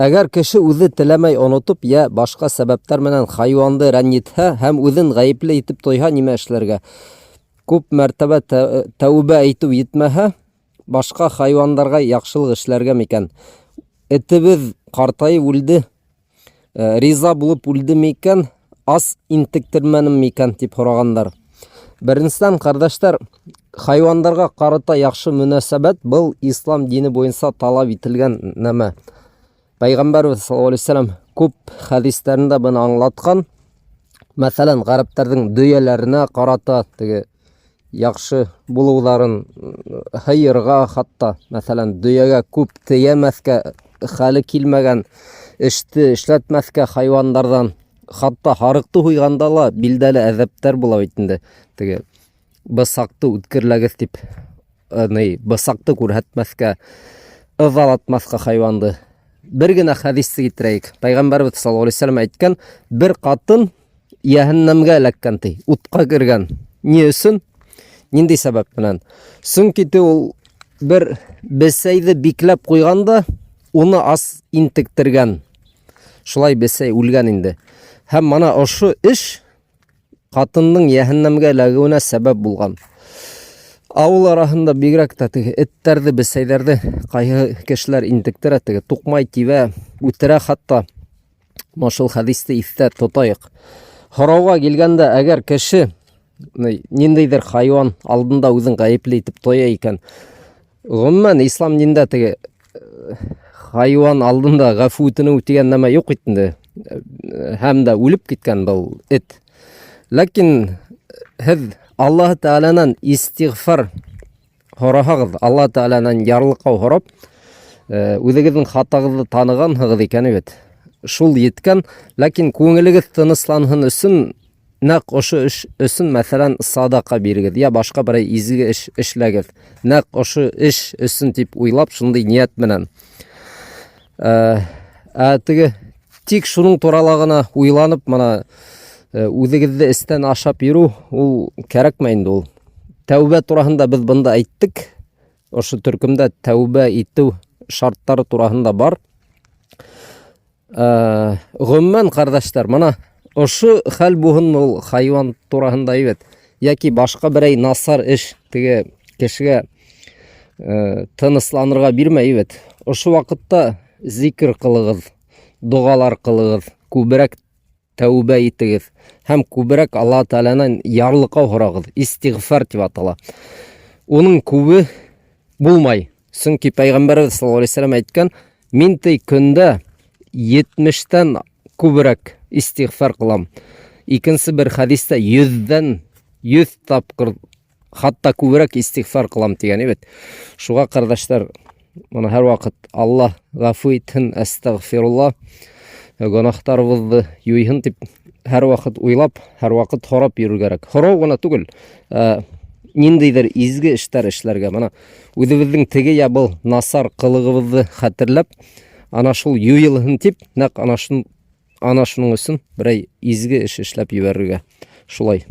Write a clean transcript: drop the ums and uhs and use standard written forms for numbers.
Әгәр кеше үҙе теләмәй онотоп йә башҡа сәбәптәр менән хайуанды рәнйетһә һәм үҙен ғәйепле итеп тойһа, нимә эшләргә? Күп мәртәбә тәүбә әйтеү етмәһә, башҡа хайуандарға яҡшылыҡ эшләргә микән? Этебеҙ ҡартайып үлде, риза булып үлде микән, ас интектермәнем микән дип һорағандар. Беренсенән, ҡәрҙәштәр, хайуандарға ҡарата яҡшы мөнәсәбәт был ислам дине буйынса талап ителгән нәмә. Пәйғәмбәрбеҙ саллаллаһу алейһи вәсәләм күп хәдистәрендә быны аңлатҡан. Мәҫәлән, ғәрәптәрҙең дөйәләренә ҡарата теге яҡшы булыуҙарын, һыйырға хатта, мәҫәлән, дөйәгә күп тейәмәҫкә, хәле килмәгән эште эшләтмәҫкә хайуандарҙан, хатта һарыҡты һуйғанда ла билдәле әҙәптәр була бит инде. Теге бысаҡты үткерләгеҙ тип, ни, бысаҡты күрһәтмәҫкә, ыҙалатмаҫҡа хайуанды. Бер генә хәдисте китерәйек. Пәйғәмбәрбеҙ саллаллаһу алейһи вәсәләм әйткән, бер ҡатын йәһәннәмгә эләккән ти, утҡа кергән. Ни өсөн? Ниндәй сәбәп менән? Сөнки ти ул бер бесәйҙе бикләп ҡуйған да, уны ас интектергән. Шулай бесәй үлгән инде. Һәм мана ошо эш ҡатындың йәһәннәмгә эләгеүенә сәбәп булған. Ауыл араһында бигерәк тә теге эттәрҙе, бесәйҙәрҙе ҡайһы кешеләр интектерә, теге туҡмай, тибә, үтерә хатта. Шул хәдисте иҫтә тотайыҡ. Һорауға килгәндә, әгәр кеше ниндәйҙер хайуан алдында үҙен ғәйепле итеп тоя икән, ғөмүмән ислам динендә теге хайуан алдында ғәфү үтенеү тигән нәмә юҡ бит инде. Һәм дә үлеп киткән был эт. Ләкин һеҙ Аллаһы Тәғәләнән истиғфар һораһағыҙ, Алла Тәғәләнән ярлыҡау һорап, үҙегеҙҙең хатағыҙҙы танығанһығыҙ икән бит. Шул еткән, ләкин күңелегеҙ тынысланһын өсөн нәҡ ошо эш өсөн, мәҫәлән, садаҡа бирегеҙ, я башҡа берәй изге эш эшләгеҙ. Нәҡ ошо эш өсөн тип уйлап, шундай ниәт менән. Ә теге тик шуның турала ғына уйланып, мына үҙегеҙҙе эстән ашап йөрөү, ул кәрәкмәй инде ул. Тәүбә тураһында беҙ бында әйттек. Ошо төркөмдә тәүбә итеү шарттары тураһында бар. Ғөмүмән, ҡәрҙәштәр, мына ошо хәл булһын ул хайуан тураһында бит, яки башҡа берәй насар эш теге кешегә тынысланырға бирмәй бит. Ошо ваҡытта зикр ҡылығыҙ, доғалар ҡылығыҙ, күберәк тәүбә итегеҙ һәм күберәк Аллаһ Тәғәләнән ярлыҡау һорағыҙ. Истиғфар тип атала. Уның күбе булмай. Сөнки Пәйғәмбәребеҙ саллаллаһу алейһи вәсәләм әйткән, мин ти көндә 70-тән күберәк истиғфар ҡылам. Икенсе бер хәдистә 100-дән 100 тапҡыр хатта күберәк истиғфар ҡылам тигән бит. Шуға, ҡәрҙәштәр, мына һәр ваҡыт Аллаһ ғәфү итһен, әстәғфирулла, гөнаһтарыбыҙҙы юйһын тип һәр ваҡыт уйлап, һәр ваҡыт һорап йөрөр кәрәк. Һорау ғына түгел, ә, ниндәйҙер изге эштәр эшләргә. Мына үҙебеҙҙең теге я был насар ҡылығыбыҙҙы хәтерләп, ана шул юйылһын тип, нәҡ ана шун ана шуның өсөн берәй изге эш эшләп ебәрергә. Шулай.